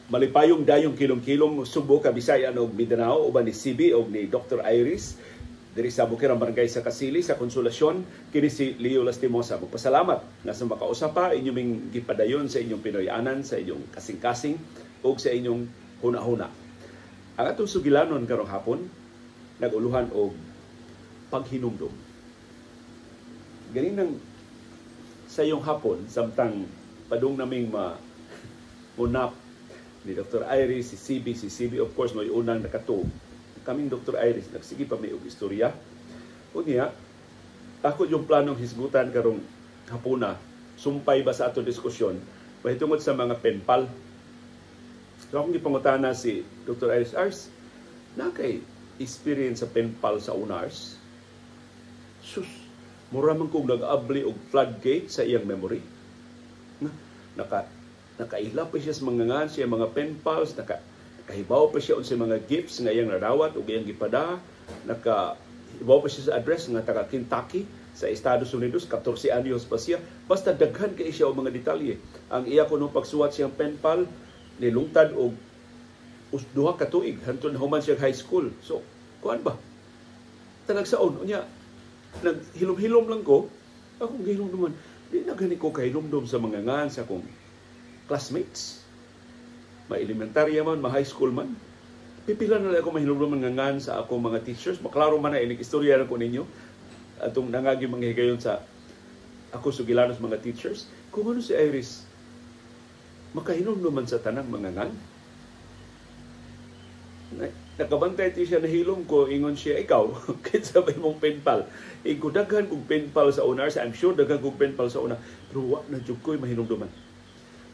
Malipayong dayong kilom-kilom Subo, Kabisayan ug Mindanao uban ni CB og ni Dr. Iris diri sa Bukirang Barangay sa Kasili sa Konsolasyon. Kini si Leo Lastimosa. Magpasalamat nga sa makausap pa inyong ming gipadayon sa inyong Pinoyanan, sa inyong kasing-kasing ug sa inyong huna-huna. Ang atong sugilanon karong hapon naguluhan og paghinumdum. Ganinang sa iyong hapon, samtang padung naming ma unap ni Dr. Iris, si CB, si CB of course may unang nakatuo. Kaming Dr. Iris, nagsige pa may og istorya. Unya, ako yung planong hisgutan karong hapuna, sumpay ba sa atong diskusyon, mahitungod sa mga penpal. So akong gipangutana si Dr. Iris, "Ars, na kay experience sa penpal sa unars?" Sus, mura man kong nag-abli og floodgate sa iyang memory. Nakaila pa siya sa mga ngan, siya mga pen pals, nakahibaw pa siya sa mga gifts nga iyang narawat ug iyang gipada, nakahibaw pa siya sa address nga taga Kentucky sa Estados Unidos, 14 anyos pa siya. Basta daghan kay siya og mga detalye. Ang iya kuno pagsuwat siyang pen pal nilungtad og 2 ka tuig hantod human siya high school. So, kuan ba? Talagsaon unya naghilom-hilom lang ko. Akong gihilom naman, di na gani ko kahilomdom sa mga ngan sa akong classmates. Ma-elementarya man, ma-high school man. Pipila na lang ako mahilom nga ngan sa akong mga teachers. Maklaro man na inig istorya na ko ninyo. Atong nangagi mga higayon sa ako sugilanos mga teachers. Kung ano si Iris, makahinumdum man sa tanang mga ngan. Nakabantay ti siya, nahilom ko, ingon siya, "Ikaw, kinsa ba imong penpal?" Ingon, "Daghan kong penpal sa una." I'm sure daghan kong penpal sa una. Pero wa na jud ko'y mahinumduman.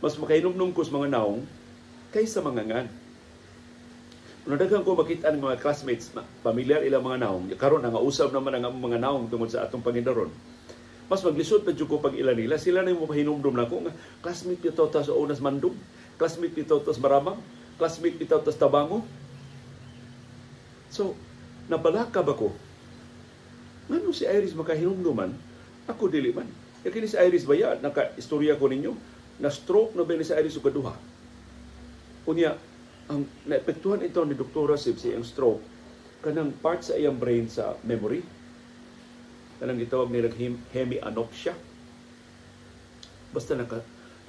Mas makahinumdum ko sa mga naong kaysa mga ngan. Pero daghan ko makita ng mga classmates, pamilyar ilang mga naong, karon nga usab naman ang mga naong tungod sa atong Pangindaron. Mas maglisod pa jud ko pag ila nila, sila na yung mapahinumdum nako nga classmate bitaw ta sa unas Mandug, classmate bitaw ta sa Maramag, classmate bitaw ta sa Tabango. So, nabalaka ba ko? Ngano si Iris makahinumduman? Ako dili man. Kaya kini si Iris ba ya, naka-istorya ko ninyo, na stroke na ba ni si Iris og kaduha. Unya, ang naepektuhan ito ni Dr. Sib sa iyang stroke, kanang part sa iyang brain sa memory, kanang gitawag nila hemianopsia. Basta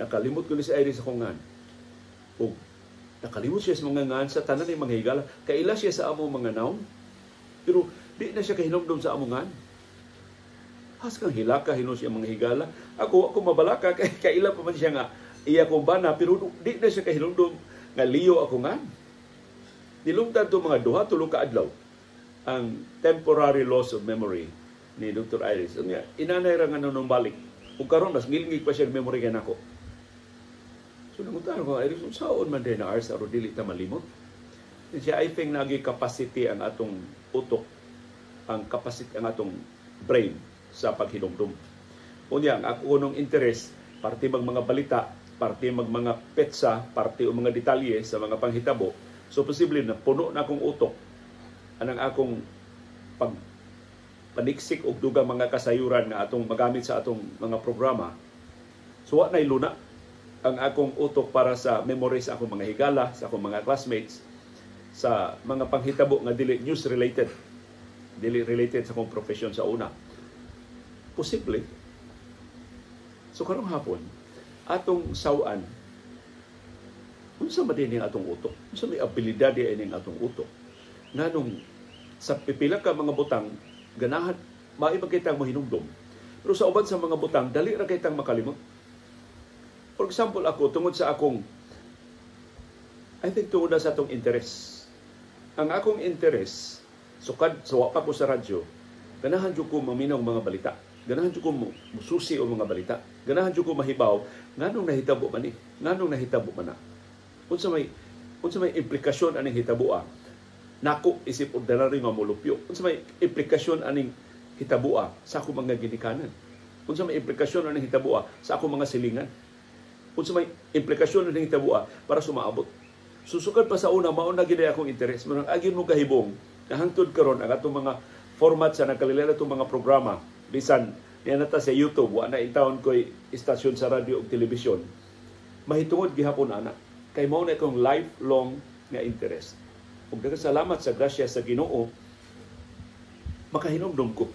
nakalimot ko ni si Iris akong ngan. O nakalimot siya sa mga ngan sa tanan ng mga higala. Kaila siya sa among mga naong. Pero di na siya kahinumdum sa among ngan. Has kang hilaka hinos siya mga higala. Ako mabalaka kay kaila pa man siya nga iya kong bana, pero di na siya kahinumdum nga Leo ako nga. Nilungtad to mga 2-3 ka adlaw ang temporary loss of memory ni Dr. Iris. Unya, inanay ra nga nanumbalik. Ug karon mas ngilngig pa siya memory kay nako. So nangutan ko, "Iris, unsaon man din na ars aron dili ta malimot?" Siya, "I think nagi capacity ang atong utok, ang capacity ang atong brain sa paghinumdum." Unya, ang ako nung interest, parte mag mga balita, parte mag mga petsa, parte o mga detalye sa mga panghitabo. So posible na puno na akong utok anang akong pag paniksik og dugang mga kasayuran nga atong magamit sa atong mga programa. So wa na'y luna ang akong utok para sa memory sa akong mga higala, sa akong mga classmates, sa mga panghitabo nga dili news related, dili related sa akong profesyon sa una. Posible. So karong hapon, atong sawan, unsa man din atong utok? Unsa may abilidad din atong utok? Nganong sa pipila ka mga butang, ganahan, maibang kitang mahinumdum. Pero sa uban sa mga butang, dali ra kitang makalimot. For example, ako, tungod sa akong, I think tungod na sa atong interes. Ang akong interes, sukad, sa wa pa ko sa radyo, ganahan jud ko maminaw mga balita. Ganahan jud ko mususi og mga balita. Ganahan jud ko mahibaw nganong nahitabo man ni, nganong nahitabo man na. Unsa may implikasyon aning hitaboa nako isip ordinaryo nga molupyo? Unsa may implikasyon aning hitaboa sa akong mga ginikanan? Unsa may implikasyon aning hitaboa sa akong mga silingan? Unsa may implikasyon aning hitaboa para sumaabot? Susukad pa sa una, mao na gid akong interes. Manang agin mo kahibong na hangtod karon ang atong mga format sa nagkalila atong mga programa, bisan niya na ta sa YouTube, wa na intawon ko'y istasyon sa radyo ug telebisyon, mahitungod gihapon ana. Kay mao na akong lifelong nga interest. Ug salamat sa grasya sa Ginoo, makahinumdum ko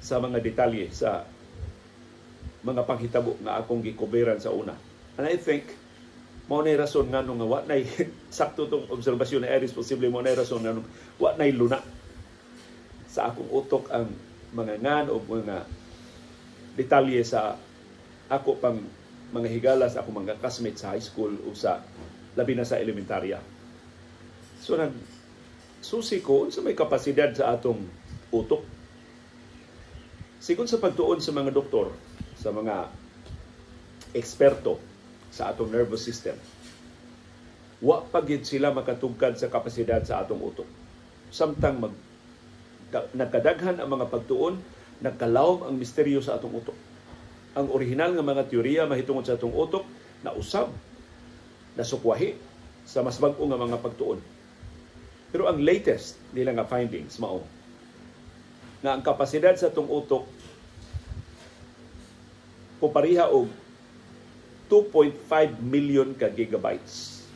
sa mga detalye sa mga panghitabo nga akong gikoberan sa una. And I think mao nay rason ngano nga wa nay sakto tong obserbasyon ni Iris, posible mao nay rason ngano wa nay luna sa akong utok ang mga ngan o mga detalye sa ako pang mga higala sa akong mga classmates sa high school o sa labi na sa elementarya. So nag susi ko unsa may kapasidad sa atong utok. Sigon sa pagtuon sa mga doktor, sa mga eksperto sa atong nervous system, wa pa gid sila makatugkad sa kapasidad sa atong utok. Samtang nagkadaghan ang mga pagtuon, nagkalawom ang misteryo sa atong utok. Ang orihinal nga mga teorya mahitungod sa atong utok nausab, nasukwahi sa mas bag-o nga mga pagtuon. Pero ang latest nila nga findings mao nga ang kapasidad sa atong utok pariha og 2.5 million ka gigabytes.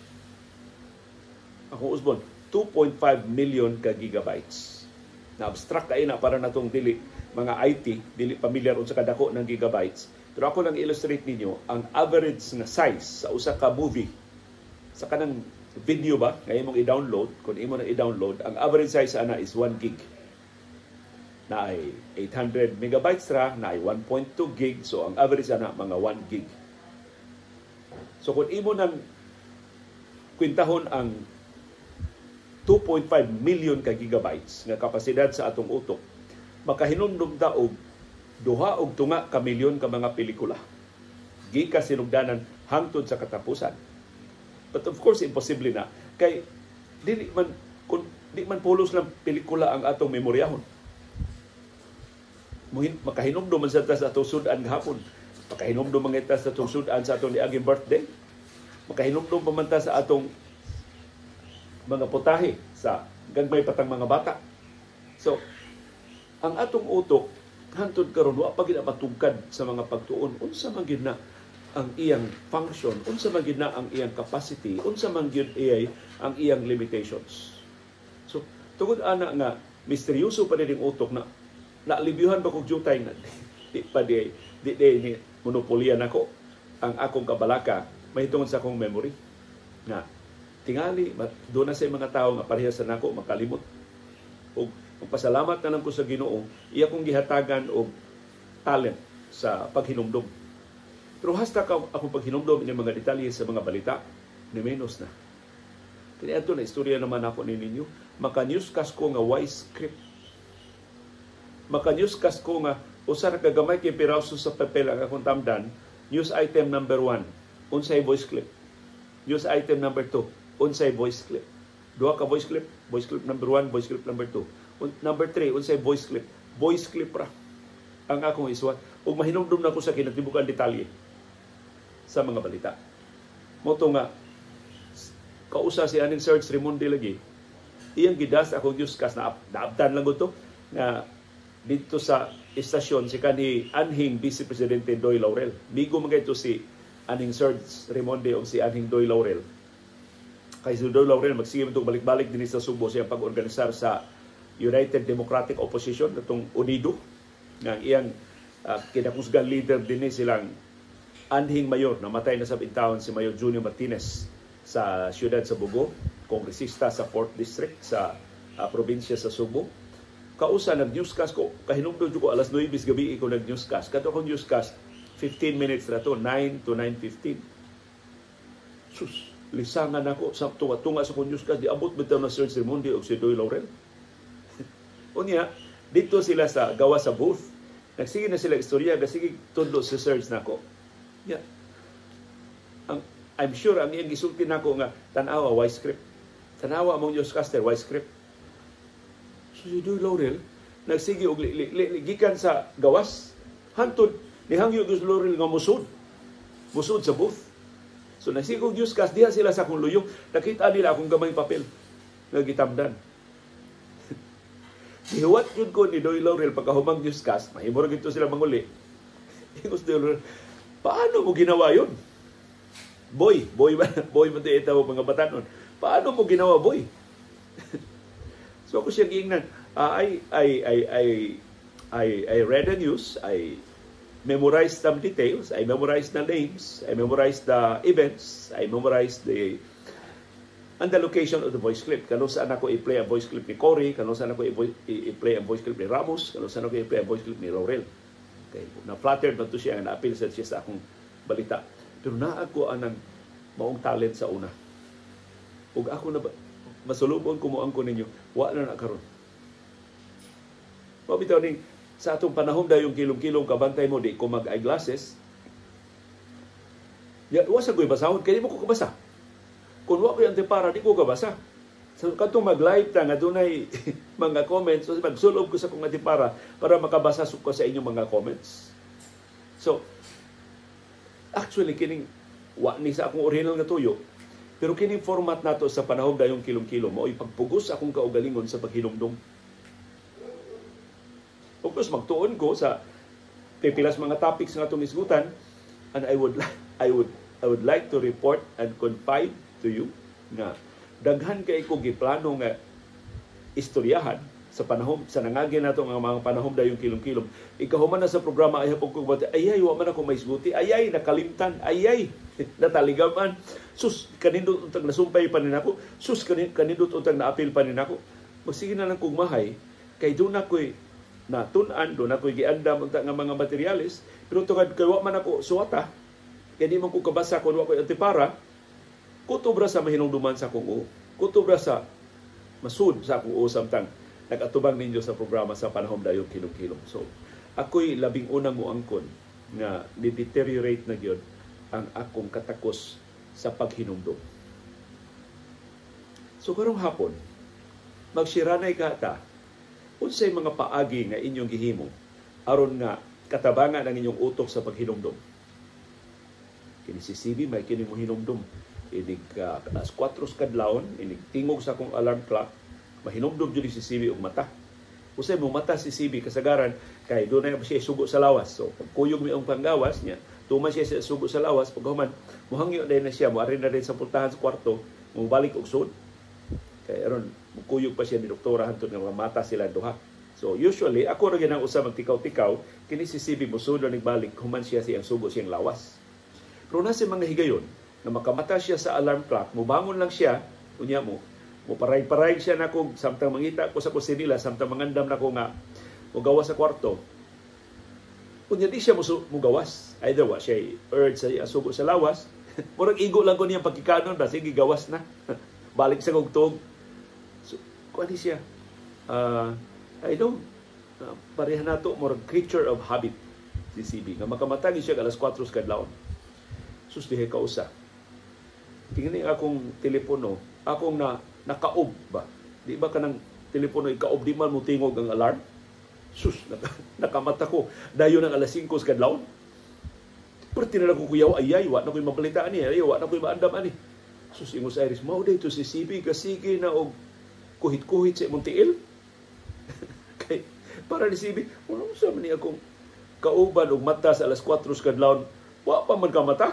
Ako usbon, 2.5 million ka gigabytes. Na abstract kay na para natong dili mga IT, dili pamilyar unsa kadako ng gigabytes. Pero ako lang illustrate ninyo ang average nga size sa usa ka movie, sa kanang video ba nga imong i-download, kung imo nang i-download, ang average size ana is 1 gig. Na ay 800 megabytes ra, na ay 1.2 gig, so ang average ana mga 1 gig. So kung imo nang kwintahon ang 2.5 million ka gigabytes nga kapasidad sa atong utok, makahinumdum ta og 2.5 ka milyon ka mga pelikula gikan sinugdanan hangtod sa katapusan. But of course, imposible na kay dili man kung di man pulos lang pelikula ang atong memoryahon. Makahinumdum man sa atong sud-an gahapon. Makahinumdum man ta sa atong sud-an sa atong niaging birthday. Makahinumdum pa man ta sa atong mga putahe sa gagmay patang mga bata. So, ang atong utok hantod karon wa pa gid matugkad sa mga pagtuon unsa man gid na ang iyang function, unsa man gid na ang iyang capacity, unsa man gyud ang iyang limitations. So, tungod ana nga misteryoso pa din utok na naalibyuhan ba kog jutay na di pa di di, di ni monopolya nako ang akong kabalaka mahitungod sa akong memory na tingali doon na sa mga tao nga parehas sa nako makalimot. Og magpasalamat na lang ko sa Ginoo, iya kong gihatagan og talent sa paghinumdom. Pero hasta ka akong paghinumdom ini mga detalye sa mga balita, ni menos na. Kini adto na istorya naman ako ni ninyo, maka newscast ko nga why script. Maka newscast ko nga usa ra ka gamay kay piraso sa papel ang akong tamdan, news item number 1, unsay voice clip. News item number 2, unsay voice clip. Duha ka voice clip number 1, voice clip number 2. Number 3, unsay voice clip. Voice clip ra ang akong isuwat. Ug mahinumdum na ko sa kinatibukan detalye sa mga balita. Moto nga kausa si aning Serge Raymundi lagi, iyang gidas akong newscast na naabtan lang to nga dito sa istasyon si kanhi anhing Vice Presidente Doy Laurel. Migo man kayto si aning Serge Raymundi o si anhing Doy Laurel. Kay si Doy Laurel magsige man balik-balik dinhi sa Subo sa pag-organisar sa United Democratic Opposition atong UNIDO nga iyang kinakusgan leader dinhi silang anhing mayor, namatay na sa intawon si Mayor Junior Martinez sa siyudad sa Bugo, kongresista sa 4th District sa probinsya sa Subo. Kausa nag-newscast ko, kahinumdum ko alas 9 gabi ko nag-newscast. Kato akong newscast 15 minutes ra to, 9 to 9:15. Sus, lisangan ako sa tunga-tunga sa akong newscast, di abot bitaw na Serge Raymundi og si Doy Laurel. Unya, dito sila sa gawa sa booth. Nagsige na sila istorya, gasige tudlo si Serge nako. Yeah. Ang I'm sure ang iyang gisulti nako nga tan-awa why script. Tan-awa among newscaster why script. So si Doy Laurel nagsige og gikan sa gawas hantod nihangyo gyud Laurel nga musud. Musud sa booth. So nagsige og newscast diha sila sa akong luyong, nakita nila akong gamay papel nga gitamdan. Gihuwat yun ko ni Doy Laurel pagkahumang newscast, mahimo ra gito sila manguli. Ingos Doy Laurel, paano mo ginawa yun? Boy, boy ba, boy man ito mga batanon. Paano mo ginawa, boy? So ako siya giingnan, I read the news, I memorized some details, I memorized the names, I memorized the events, I memorized the and the location of the voice clip. Kano saan ako i-play ang voice clip ni Cory, kano saan ako i-play ang voice clip ni Ramos, kano saan ako i-play ang voice clip ni Laurel. Okay. Na-flattered ba to siya, na-appeal sa siya sa akong balita. Pero naa ko anang maong talent sa una. Ug ako na masulubon ko mo ko ninyo, wa na na karon. Mao bitaw ning sa atong panahon dayong kilom-kilom, kabantay mo, di ko mag-eyeglasses. Ya, wa sa ko'y basahon, kaya di mo ko kabasa. Kung wa ko'y antipara, di ko kabasa. So, katong mag-live ta nga dunay mga comments, so, magsulob ko sa akong antipara para makabasa ko sa inyong mga comments. So, actually, kining wa ni sa akong original nga tuyo, pero kining format nato sa panahon dayong kilom-kilom, mao'y pagpugos akong kaugalingon sa paghinumdum. Of course, magtuon ko sa pipilas mga topics nga atong isgutan, and I would like to report and confide to you nga daghan kay ko giplano nga istoryahan sa panahon sa nangagi nato nga mga panahon dayong kilom-kilom. Ikahuman na sa programa ay hapon ko, ayay, wa man ako maisguti, ayay, nakalimtan, ayay, nataligaman, sus, kanindot untang nasumpay pa ninako, sus, kanindot untang naapil pa ninako. Magsige na lang kog mahay kay doon ako'y natun-an, doon ako'y giandam unta nga mga materyales, pero tungod kay wa man ako suwata, kay di man ko kabasa kung wa ko'y antipara, kutob ra sa mahinumduman sa akong uo. Kutob ra sa masud sa akong uo samtang nag-atubang ninyo sa programa sa panahon dayong kilom-kilom. So, ako'y labing unang muangkon nga ni-deteriorate na gyud ang akong katakos sa paghinumdum. So karong hapon, magsiranay ka ta unsay mga paagi nga inyong gihimo aron nga katabangan ang inyong utok sa paghinumdum. Kini si CB may kini mo hinumdum. Inig alas 4 sa kadlawon, inig tingog sa akong alarm clock, mahinumdum jud si CB og mata. Usay mo mata si CB kasagaran kay dunay siya sugo sa lawas. So pagkuyog mi ang panggawas niya, tuman siya sa sugo sa lawas, paghuman muhangyo din na siya, moari na din sa pultahan sa kwarto, mobalik og sud. Kay aron mukuyog pa siya ni doktora hantod nga mata sila duha. So usually ako ra ginang usa magtikaw-tikaw, kini si CB mosulod balik human siya siyang sugo siyang lawas. Pero na sa mga higayon na makamata siya sa alarm clock, mubangon lang siya, unya mo muparay-paray siya nako samtang mangita ko sa kusinila, samtang mangandam nako nga mugawas sa kwarto. Unya di siya mugawas. Either wa siya urge sa sugo sa lawas, murag igo lang ko niyang pagkikanon ba, sige gawas na. Balik sa gugtog. So, kuan siya. I don't, pareha nato, murag creature of habit si CB. Nga makamata siya alas 4 sa kadlawon. Sus, dihay kausa. Tingnan akong telepono, akong na nakaob ba? Di ba kanang telepono ikaob, di man mo tingog ang alarm? Sus, nakamata ko. Dayon ang alas 5 sa kadlawon. Pero tinala ko kuyaw, ayay, wa na ko'y mabalitaan ni, ayay, wa na ko'y maandam ani. Sus, ingos Iris, mao day to si CB, kasige na og kuhit-kuhit sa imong tiil. Kay, para ni CB, wala mo sa ni akong kauban og mata sa alas 4 sa kadlawon, wa pa man ka mata.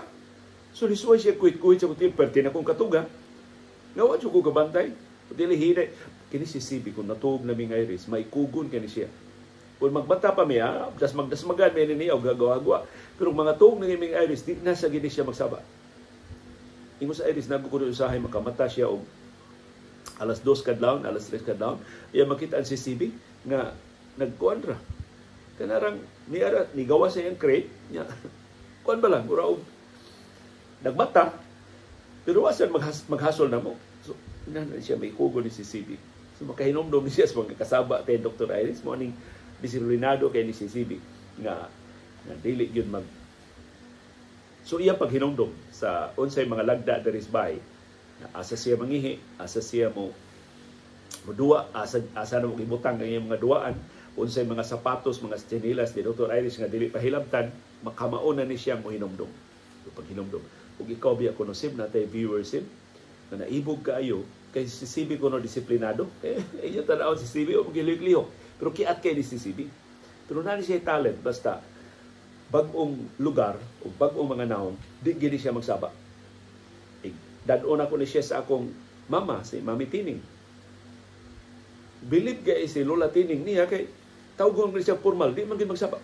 So, lisway siya kuhit-kuhit sa imong tiil, pero tinakong katuga. Nga wa ko kabantay. Dili hinay. Kini si CB, kung natuog na ming Iris, maikugon kini siya. Kung magbata pa miya, dasmag-dasmagan, may niya, o gagawa-gawa. Pero mga tuog na ming Iris, di na sa gini siya magsaba. Ingon sa Iris, nagkukuno usahay, makamata siya og alas 2 kadlawon, alas 3 kadlawon. Iya makita ang si CB nga nagkuan ra. Kanarang niara nigawa sa iyang crate niya. Kuan ba lang, mura og nagmata, pero wasan maghasol na mo. So, na siya may kugo ni si CB. So, makahinomdom siya sa mga kasaba kay Dr. Iris, mo ning disiplinado kay ni si CB nga, nga dili gyud mag. So iya paghinumdom sa unsay mga lagda diri sa bahay, asa siya mangihi, asa siya mo moduwa, asa na mo gibutang ang iyang mga duwaan, unsay mga sapatos, mga tsinelas ni Dr. Iris nga dili pahilabtan, makamao na ni siya mo hinumdom. So paghinumdom. Ug ikaw biya kuno sim natay viewership na naibog kaayo kay si CB kuno disiplinado. Eh, inyo tan-awon si CB o gilihok. Pero kiat kay ni si CB. Pero naa ni siya talent basta bag-ong lugar o bag-ong mga naong, di gini siya magsaba. Dad-on ako ni siya sa akong mama, si Mami Tining. Bilib kay si Lola Tining niya kay tawgon ko siya formal, di man gid magsaba.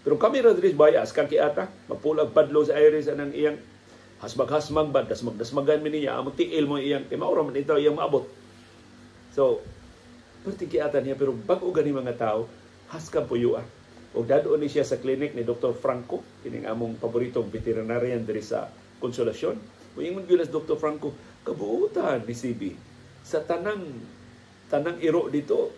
Pero kami ra diri bayas kang kiata, mapulag badlo sa Iris anang iyang hasmag-hasmag ba, dasmag-dasmagan mi niya, among tiil mo iyang, kay maura man ito iyang maabot. So, perti kiata niya, pero bag-o gani mga tao, haskang puyua. Og dadon ni siya sa clinic ni Dr. Franco, kining among paboritong veterinarian diri sa Konsolasyon. Moingon gyud si Dr. Franco, kabuutan ni CB sa tanang tanang iro dito,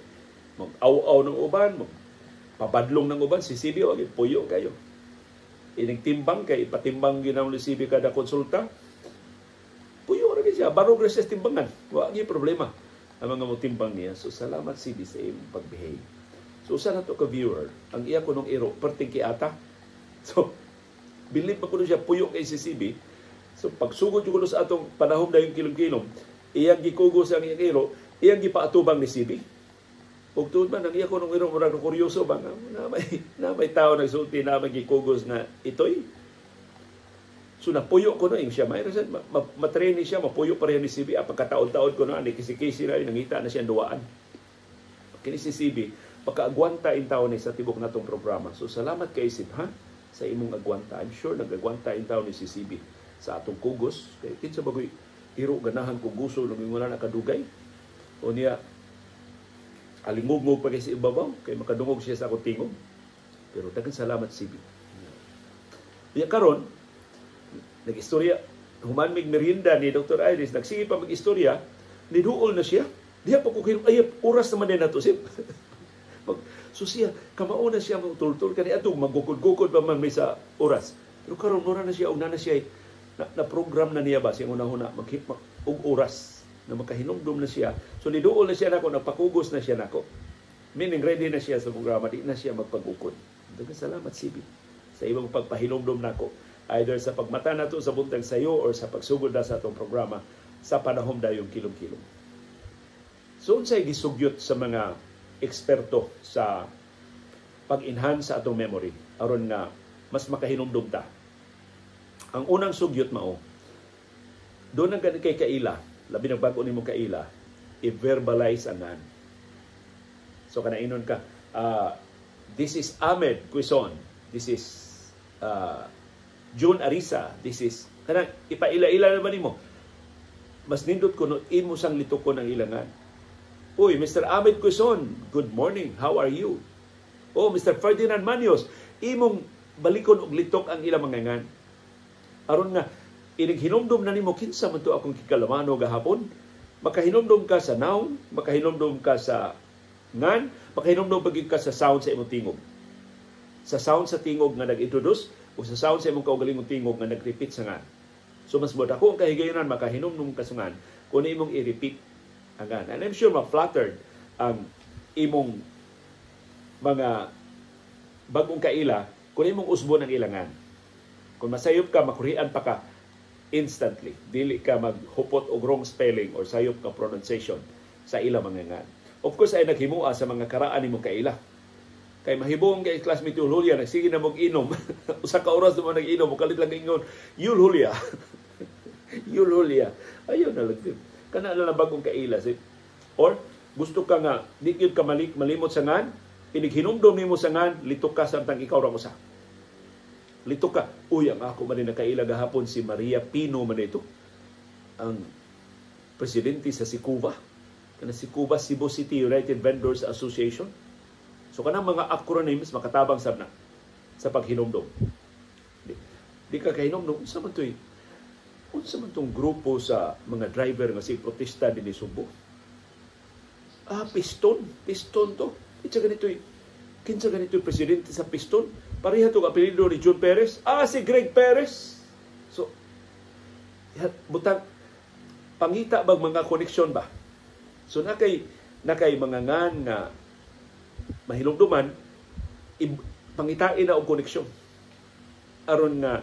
mag-aw-aw ng uban, magpabadlong ng uban, si CB og puyo kayo. Ining timbang kay ipatimbang ginaw ni CB kada konsulta. Puyo ra siya, barog ra siya timbangan. Wa gyud problema ang mga motimbang niya. So salamat CB sa imong pagbehave. So usa na to ka viewer, ang iya kunong iro perting kiata. So bilib pa kuno siya puyo kay si CB. So pagsugod jud kuno sa atong panahon dayong kilom-kilom, iyang gikugos ang iyang iro, iyang gipaatubang ni CB. Ug tuod man ang iya kunong iro murag kuryoso ba nga na may tao nagsulti na may gikugos na itoy. So napuyo ko no ing siya may matrain ni siya mapuyo pareha ni CB. Pagkataon-taon ko no ani kisi-kisi na nangita na siya duwaan. Kini si CB pagkaagwanta in taon ni sa tibok natong programa. So salamat kay Sib ha sa imong agwanta. I'm sure nagagwanta in taon ni si CB sa atong kugos. Kay kinsa bagoy iro ganahan kuguso nung wala na kadugay. O niya alingugngog pa kay sa ibabaw kay makadungog siya sa akong tingog. Pero daghang salamat CB. Niya karon nag-istorya human mig merienda ni Dr. Iris, nagsige pa mag-istorya, niduol na siya. Diha pa ko ay oras naman din nato sib. So siya, kamauna siya magtultul kani atong magukod-gukod pa man may sa oras. Pero karon mura na siya og na siya na program na niya ba siyang una-una mag og oras na makahinumdum na siya. So niduol na siya nako, napakugos na siya nako. Meaning ready na siya sa programa, di na siya magpagukod. Daghang salamat CB sa imong pagpahinumdum nako, either sa pagmata nato sa buntag sayo or sa pagsugod na sa atong programa sa panahom dayong kilom-kilom. So unsay gisugyot sa mga eksperto sa pag-enhance sa atong memory aron nga mas makahinumdum ta? Ang unang sugyot mao, doon ang kay kaila, labi na bag-o nimo kaila, i-verbalize ang ngan. So kanainon ka, this is Ahmed Quezon, this is June Arisa, this is kanang ipaila-ila naman nimo. Mas nindot kuno imo sang litukon ang ilangan. Uy, Mr. Ahmed Quezon, good morning. How are you? Oh, Mr. Ferdinand Manios, imong balikon og litok ang ilang mga ngan. Aron nga inig hinumdum na nimo kinsa man to akong kikalamano gahapon, makahinumdum ka sa noun, makahinumdum ka sa ngan, makahinumdum pagid ka sa sound sa imong tingog. Sa sound sa tingog nga nag-introduce o sa sound sa imong kaugalingong tingog nga nag-repeat sa ngan. So mas mo dako ang kahigayunan makahinumdum ka sa ngan kung imong i-repeat ang ngan. And I'm sure ma-flattered ang imong mga bagong kaila kung imong usbon ang ilangan. Kung masayop ka, makurian pa ka instantly. Dili ka maghupot og wrong spelling or sayop ka pronunciation sa ilang mga ngan. Of course, ay naghimua sa mga karaan nimo kaila. Kay mahibong kay classmate Yul Julia, nagsige na mong inom. Usa ka oras naman nag-inom, mukalit lang ingon, Yul Julia. Yul Julia. Ayun na lang. Kana na lang bagong kaila. Or, gusto ka nga, di gyud ka malimot sa ngan, inig hinumdum nimo sa ngan, litok ka samtang ikaw ra usa. Litok ka. Uy, ang ako man nakaila gahapon si Maria Pino man ito. Ang presidente sa Sikuba. Kana Sikuba, Cebu City United Vendors Association. So kanang mga acronyms makatabang sab na sa paghinumdum. Di ka kahinumdum unsa man to'y unsa man tong grupo sa mga driver nga sig protesta dinhi Sugbo. Ah, piston, piston to. Kinsa ganito presidente sa piston? Pareha tong apelyido ni June Perez. Ah, si Greg Perez. So, butang pangita bag mga koneksyon ba? So nakay mga ngan nga mahilumduman, pangitain na og koneksyon aron nga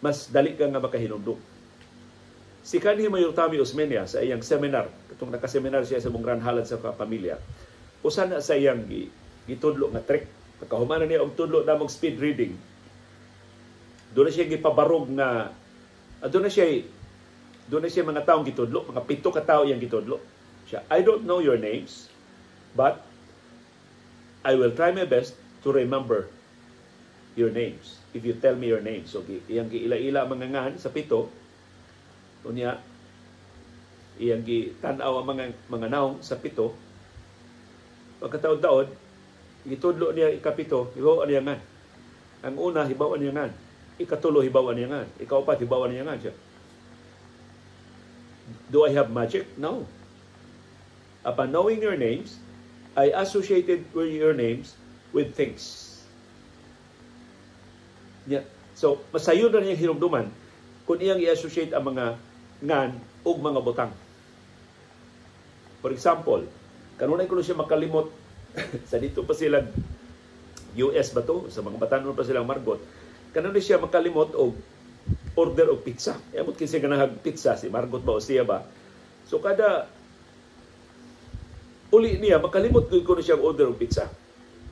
mas dali ka nga makahinumdum. Si kanhi Mayor Tommy Osmeña sa iyang seminar, katong nakaseminar siya sa Mungran Halad sa Pamilya, usa na sa iyang gitudlo nga trick. Pagkahuman na niya og tudlo na mag speed reading, doon na siya gipabarog nga doon na siya Doon na siya mga taong gitudlo, mga 7 ka tawo iyang gitudlo. Siya, "I don't know your names, but I will try my best to remember your names if you tell me your names." So iyang giila-ila mga ngan sa 7. Unya iyang gitan-aw ang mga naong sa 7. Pagkataod-taod, gitudlo niya ikapito, hibaw niya ngan. Ang una, hibaw niya ngan. Ikatulo, hibaw niya ngan. Ikaupat, hibaw niya ngan siya. "Do I have magic? No. Upon knowing your names, I associated with your names with things." Yeah. So, masayon na niya hinumduman kung iyang i-associate ang mga ngan og mga butang. For example, kanunay kuno siya makalimot sa dito pa sila US ba to? Sa mga batanon pa silang Margot. Kanunay siya makalimot og order og pizza. Amot kinsa ganahag pizza, si Margot ba o siya ba? So kada uli niya makalimot gud kuno siya order og pizza.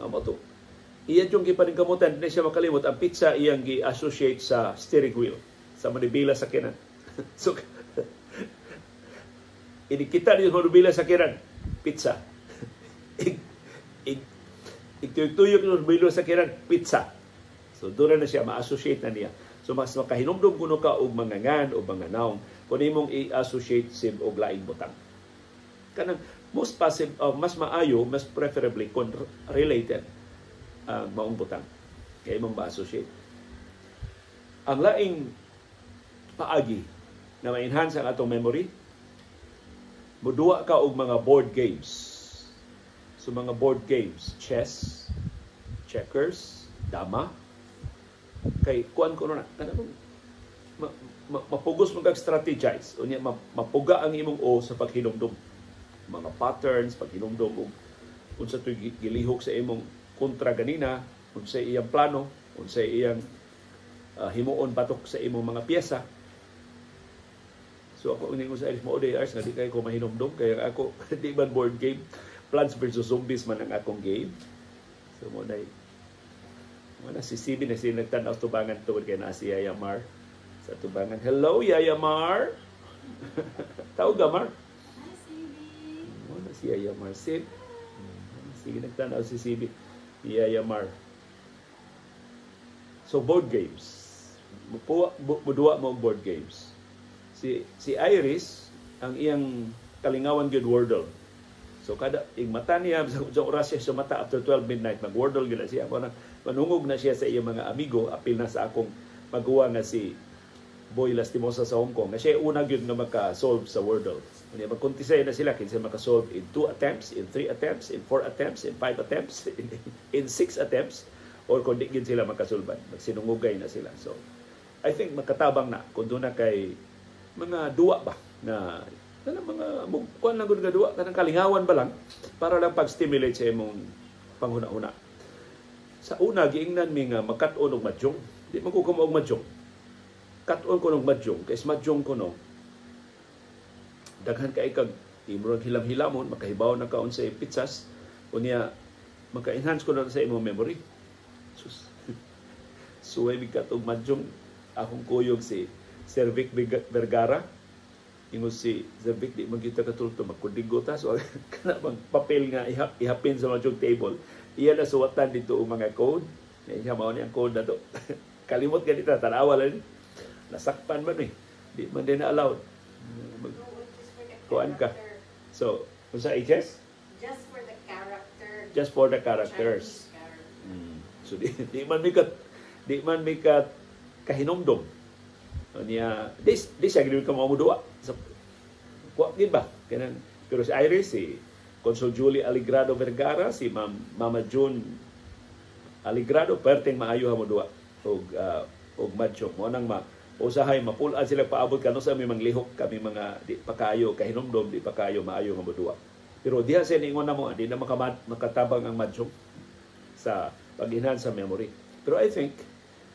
Amo to. Iya yung gipaningkamutan, di siya makalimot ang pizza, iyang gi-associate sa steering wheel, sa manibela sa sakyanan. So inikita niyo sa manibela sa sakyanan, pizza. Igtuyok-tuyok niyo sa manibela sa sakyanan, pizza. So doon na siya ma-associate na niya. So mas makahinumdum kuno ka og mga ngan o mga naong kung imong i-associate sim og laing butang. Kanang most possible, mas maayo, mas preferably kung related ang maong butang kay imong ma-associate. Ang laing paagi na ma-enhance ang atong memory, muduwa ka og mga board games. So mga board games, chess, checkers, dama, kay kuan ko na kanang mapugos mo kag strategize, unya mapuga ang imong o sa paghinumdum mga patterns, paghinumdum og unsa to'y gilihok sa imong kontra ganina, unsa iyang plano, unsa iyang himuon batok sa imong mga piyesa. So ako ningon sa Iris, mao day Ars nga di kay ko mahinumdum kay ako di man board game, Plants vs Zombies man ang akong game. So mo na wala si CB na siya nagtanaw sa tubangan tungod kay naa si Yaya Mar sa tubangan. Hello, Yaya Mar! Tawag ka, Mar? Hi, CB. Wala si Yaya Mar. Sib. Sige, nagtanaw si CB. Yaya Mar. So, board games. Muduwa mo og board games. Si Iris, ang iyang kalingawan gyud Wordle. So kada ig mata niya sa oras siya sa mata after 12 midnight, mag-Wordle gyud na siya. Mo na manungog na siya sa iyang mga amigo, apil na sa akong maguwa nga si Boy Lastimosa sa Hong Kong, nga siya una gyud nga maka-solve sa Wordle. Unya magkontisay na sila kinsa maka-solve in 2 attempts, in 3 attempts, in 4 attempts, in 5 attempts, in 6 attempts, or kung di gyud sila makasulban, magsinungugay na sila. So I think makatabang na kung doon na kay mga duwa ba na kanang mga kuan lang gud nga duwa, kanang kalingawan ba lang para lang pag-stimulate sa imong panghuna-huna. Sa una giingnan mi nga makat-on og mahjong. Di man ko kamo og mahjong. Kat-on ko og mahjong kay sa mahjong ko no daghan kay kag imong hilam-hilamon, makahibaw na ka unsay pitsas, unya maka-enhance ko na sa imong memory. Sus. Suway mig kat og mahjong akong kuyog si Sir Vic Vergara. Ingon si Sir Vic, "Di man kita katulto, magkudigo ta." So kana bang papel nga ihapin sa mahjong table, iya na suwatan dito ang mga code. Iya mao ni ang code na to. Kalimot ganita, tanawa lang. Nasakpan man eh. Di man din na allowed. Kuan ka. So, unsa HS? Just for the character. Just for the characters. Chinese character. So di man mi kat kahinumdom. Niya, di siya gid ka mo duwa. So, kuwa gid ba? Kanang pero si Iris, si Consul Julie Aligrado Vergara, si Mama June Aligrado, perteng maayo ha mo duwa og mahjong. Mo nang ma usahay mapul-an sila paabot kano sa mi manglihok kami mga di pa kaayo kahinumdom, di pa kaayo maayo nga moduwa. Pero diha sa ningon na mo, di na makatabang ang mahjong sa pag-enhance sa memory. Pero I think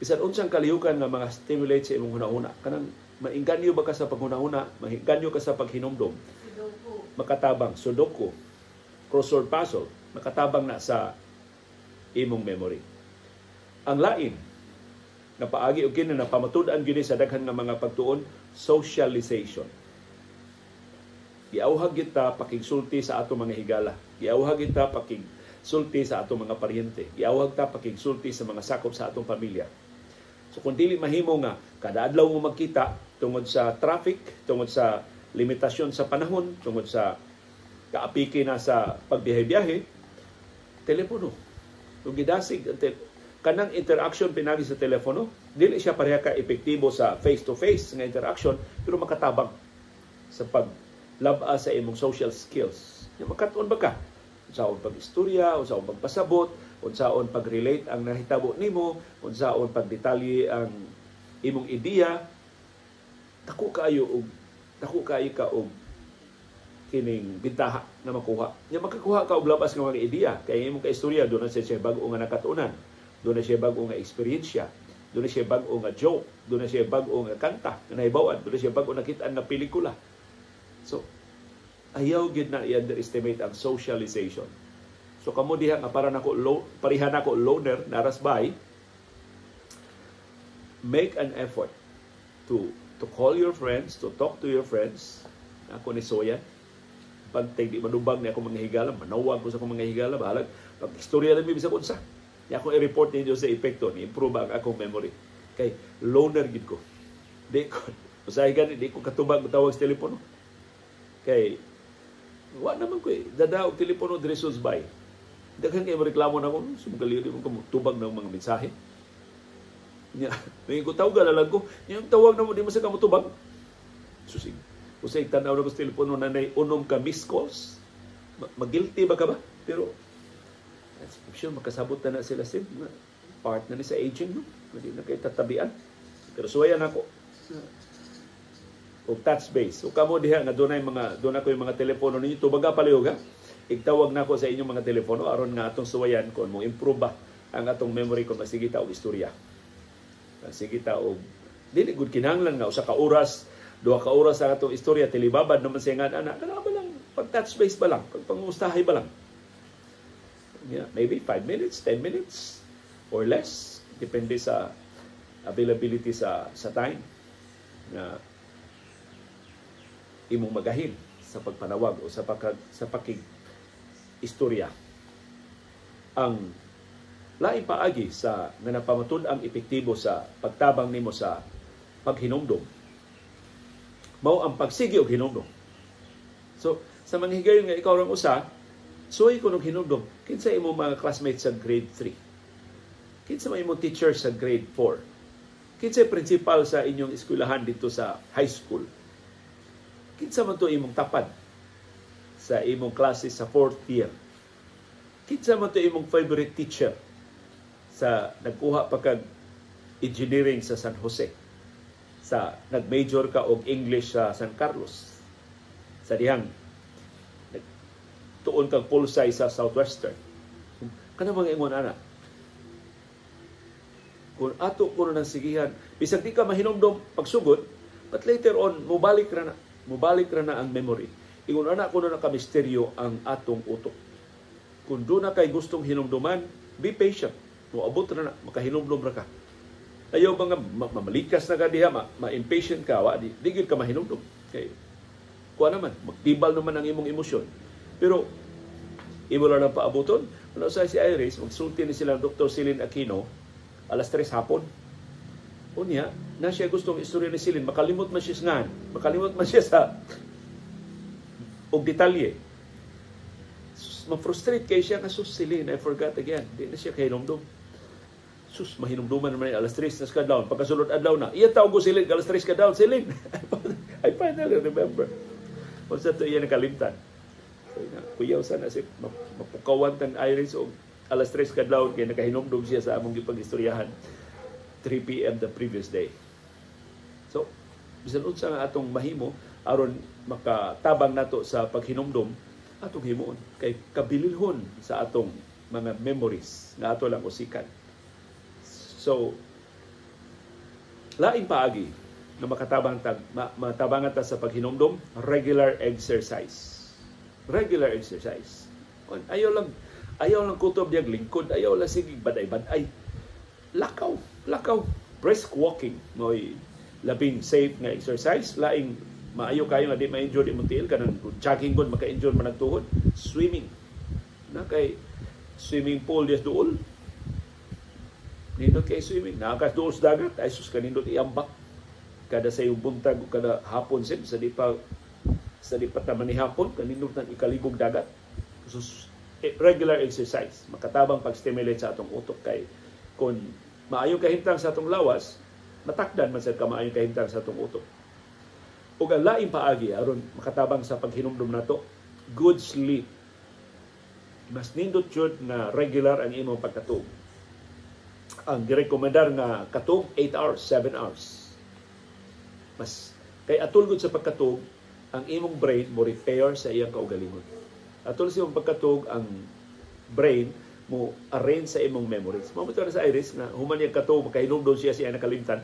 bisan unsang kalihukan nga mga stimulate sa imong hunahuna, kanang mainganyo ba ka sa paghunahuna, mainganyo ka sa paghinumdom, Sudoku. Makatabang sudoku, crossword puzzle, makatabang na sa imong memory. Ang lain na paagi og kini na pamatud-an gyud sa daghan nga mga pagtuon, Socialization. Giawhag kita pakigsulti sa atong mga higala. Giawhag kita pakigsulti sa atong mga paryente. Giawhag ta pakigsulti sa mga sakop sa atong pamilya. So kung dili mahimo nga kada adlaw mo magkita tungod sa traffic, tungod sa limitasyon sa panahon, tungod sa kaapiki na sa pagbiyahe-biyahe, telepono. Kung gidasig kanang interaction pinagi sa telepono, dili siya pareha ka epektibo sa face-to-face nga interaction, pero makatabang sa paglab-a sa imong social skills. Yung makatuon ba ka? Unsaon pag-istorya, unsaon pagpasabot, unsaon pag-relate ang nahitabo nimo, unsaon pagdetalye ang imong ideya. Dako kaayo ka og kining bintaha na makuha. Nya makakuha ka og labas nga mga ideya kay imong kaistorya doon na siya bag-o nga nakatuonan, doon na siya bag-o nga eksperyensya, doon na siya bag-o nga joke, doon na siya bag-o nga kanta nga nahibaw-an, doon na siya bag-o nakit-an nga pelikula. So ayaw gid na i-underestimate ang socialization. So kamo diha nga para nako pareha nako loner naras bay, make an effort to call your friends, to talk to your friends. Ako ni Soya, pantay di manubag ni ako mga higala, manawag ko sa akong mga higala, bahalag pag istorya lang mi bisag unsa. Ni ako i-report ninyo sa epekto ni improve ang akong memory. Kay loner gid ko. Di ko usahay gani di ko katubag tawag sa telepono. Kay wa naman ko dada og telepono diri sa bay. Daghan kay reklamo na ko, sumgali di mo ko tubag ng mga mensahe. Nya, may ko tawag lang ko, yung tawag na mo di mo sa kamutubag. Susig. Usay tan-aw na ko sa telepono na nay unom ka missed calls. Magilty ba ka ba? Pero I'm sure makasabot na na sila sim. Part na ni sa aging, no? Hindi na kayo tatabian. Pero suwayan ako. O touch base. O kamo diha nga dunay mga doon ako yung mga telepono ninyo, tubaga palihog ha. Igtawag na ako sa inyong mga telepono aron nga atong suwayan kon mo improve ba ang atong memory kung masige ta og istorya. Masige ta og dili gud kinahanglan nga usa ka oras, duha ka oras ang atong istorya, tilibabad naman siya nga ana. Kana ba lang pag touch base ba lang, pag pangustahay ba lang. Yeah, maybe 5 minutes, 10 minutes or less, depende sa availability sa time na imong magahin sa pagpanawag o sa pakig istorya. Ang laing paagi sa nga napamatud-ang epektibo sa pagtabang nimo sa paghinumdom mao ang pagsigi og hinumdom. So sa mga higayon nga ikaw rang usa, suway ko og hinumdom, kinsa imong mga classmates sa grade 3? Kinsa man imong teacher sa grade 4? Kinsa principal sa inyong eskwelahan dito sa high school? Kinsa man to imong tapad sa imong klase sa 4th year? Kinsa man to imong favorite teacher sa nagkuha pa kag engineering sa San Jose? Sa nag-major ka og English sa San Carlos? Sa dihang tuon kag pulsay sa Southwestern? Kana mga ingon ana. Kung ato kuno ng sigihan, bisag di ka mahinumdom pagsugod, but later on mobalik ra na. Mobalik ra na ang memory. Ingon ana kuno na ka misteryo ang atong utok. Kung doon na kay gustong hinumduman, be patient. Moabot ra na, makahinumdum ra ka. Ayaw ba nga mamalikas na ka diha, ma-impatient ka, wa, di gyud ka mahinumdum. Kay kuha naman, magtibal naman ang imong emosyon. Pero imo lang ang paabuton. Ano sa si Iris, magsulti ni silang Dr. Celine Aquino alas 3 hapon. Unya, na siya gustong istorya ni Celine, makalimot man siya sa ngan, makalimot man siya sa og detalye. Ma-frustrate kay siya nga, sus Celine, I forgot again. Di na siya kahinumdum. Sus, mahinumduman naman alas 3 na sa down. Pagkasulod adlaw na, iya tawag ko Celine, alas 3 ka down, Celine. I finally remember. Unsa to iya nakalimtan. So, kuyaw sana si mapukawan tan Iris og alas 3 kadlawon kay nakahinumdum siya sa among gipag-istoryahan 3 p.m. the previous day. So, bisan unsa nga atong mahimo aron makatabang nato sa paghinumdum, atong himuon kay kabililhon sa atong mga memories nga ato lang usikan. So, laing paagi na makatabang matabangan ta sa paghinumdum, regular exercise. Regular exercise. Ayaw lang kutob diyag lingkod, ayaw lang sige baday-baday. Lakaw, lakaw. Brisk walking mo'y Labing safe nga exercise, laing maayo kayo nga di ma-injure imong tiil, kanang jogging gud maka-injure man ang tuhod, swimming. Na kay swimming pool dias duol. Nindot kay swimming. Naa ka duol sa dagat, ay sus, kanindot iambak kada sa iyong buntag o kada hapon sim sa di pa taman ni hapon, kanindot nang ikaligog dagat. So, regular exercise makatabang pag-stimulate sa atong utok, kay kung maayo kahimtang sa atong lawas, matakdan man sad ka maayo kahimtang sa atong utok. Ug ang laing paagi aron makatabang sa paghinumdum nato, good sleep. Mas nindot jud nga regular ang imong pagkatuog. Ang girekomendar nga katuog, 8 hours, 7 hours. Mas kay atol gud sa pagkatuog, ang imong brain mo repair sa iyang kaugalingon. Atol sa imong pagkatuog, ang brain mo arrange sa imong memories. Mao na sa Iris nga human niyang katuog, makahinumdom siya sa iyang nakalimtan.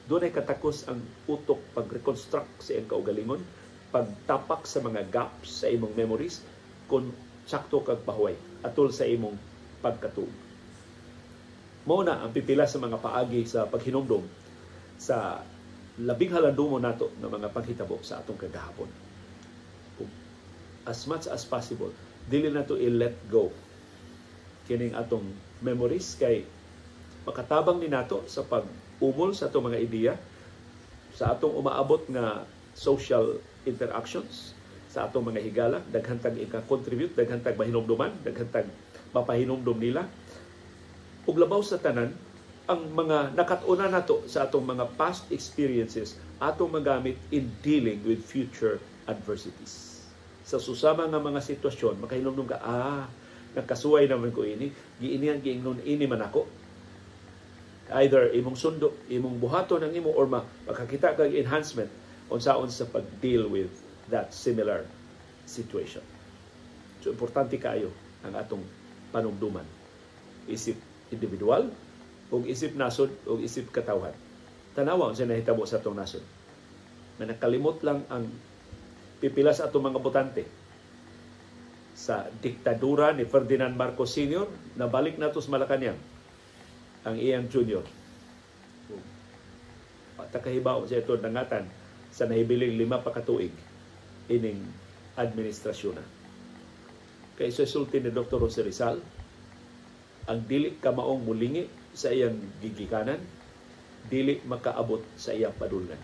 Dunay katakos ang utok pag-reconstruct sa iyang kaugalingon, pagtapak sa mga gaps sa imong memories kung sakto kag pahuway atol sa imong pagkatuog. Mao na ang pipila sa mga paagi sa paghinumdom sa labing halandumo nato ng mga panghitabo sa atong kagahapon. As much as possible, dili nato i-let go kining atong memories, kay makatabang ni nato sa pag-umol sa atong mga ideya, sa atong umaabot nga social interactions, sa atong mga higala, daghan tag ika-contribute, daghan tag mahinumduman, daghan tag mapahinumdum nila. Ug labaw sa tanan, ang mga nakat-unan nato sa atong mga past experiences atong magamit in dealing with future adversities. Sa susama nga mga sitwasyon, makahinumdum ka, "Ah, nakasuway naman ko ini, giinihan giingnon ini man ako." Either imong sundo, imong buhaton ang imo, or makakita kag enhancement unsaon sa pag-deal with that similar situation. So importante kaayo ang atong panumduman. Isip individual, ug isip nasod, ug isip katawhan. Tanawa unsa nahitabo sa atong nasod. Na nakalimot lang ang pipila sa atong mga botante sa diktadura ni Ferdinand Marcos Sr., nabalik nato sa Malacanang ang iyang junior. Wa ta kahibaw sa ito nangatan sa nahibiling 5 pa katuig ining administrasyon na. Kay sa sulti ni Dr. Jose Rizal, ang dili kamaong mulingi sa iyang gigikanan, dili makaabot sa iyang padulngan.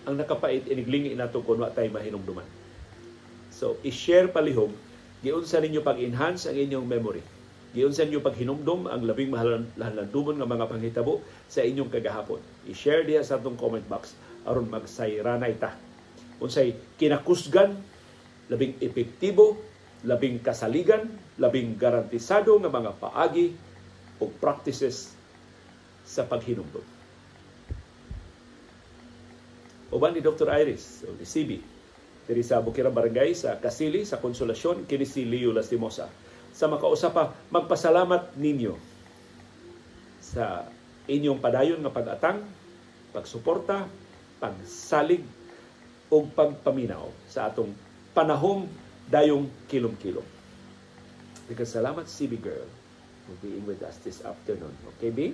Ang nakapait, iniglingi nato kung wa tay mahinumduman. So, i-share palihog giunsa ninyo pag-enhance ang inyong memory. Giunsa ninyo paghinumdum ang labing mahalandumon nga mga panghitabo sa inyong kagahapon. I-share diha sa atong comment box aron magsayranay ta. Unsay kinakusgan, labing epektibo, labing kasaligan, labing garantisado nga mga paagi o practices sa paghinumdum. Uban ni Dr. Iris o ni CB diri sa Bukirang Barangay sa Kasili sa Konsolasyon, kini si Leo Lastimosa. Sa makausa pa, magpasalamat ninyo sa inyong padayon nga pag-atang, pagsuporta, pagsalig ug pagpaminaw sa atong panahom dayong kilom-kilom. Because salamat, CB girl, for being with us this afternoon. Okay, B?